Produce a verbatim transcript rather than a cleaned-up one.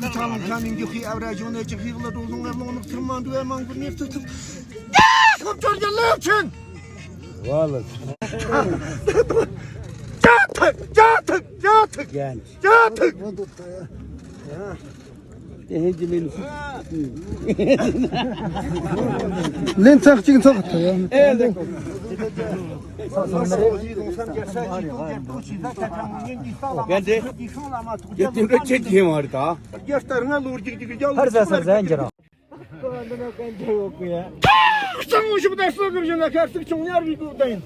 ཀུན་ཚང་ལོང་ཁ་ནིང་གི་ཁི་ཨབ་ར་གཞུང་ནས་ཅི་ཁི་ལ་འགྲོ་ལོང་ངེ་ལོང་ནག་ཚིག་མ་འདུ་ཨེ་མང་གི་ནེར་ཚིག་ཚིག་ཁོ་ཅོར་གྱི་ལེབ་ཆེན། ཝ་ལ། ཅ་ཐག་ཅ་ཐག་ཅ་ཐག་ཅ་ཐག་དེ་ཧེ་ཇི་མིན། ལན་ཚག་ཅིག་ཚག་ཐོ་ཡ། ཨེ་ལེ་ཀོ། གན་དེ། ཡ་དེ་འདྲ་ཁྱེད་ཀྱི་མ་རེད་ད། རྒྱལ་ལྟར་ང་ལོ་རྒྱུག་རྒྱུག་རྒྱལ་ཧར་ཟ་ས་ཟ་ཡིན་གྱི་ར། གཙང་བོ་ཞིག་ད་སུ་གིར་བཞིན་ན་ཁ་ཚིག་ཆུང་ཉར་བའི་སྒོ་ད་ཡིན།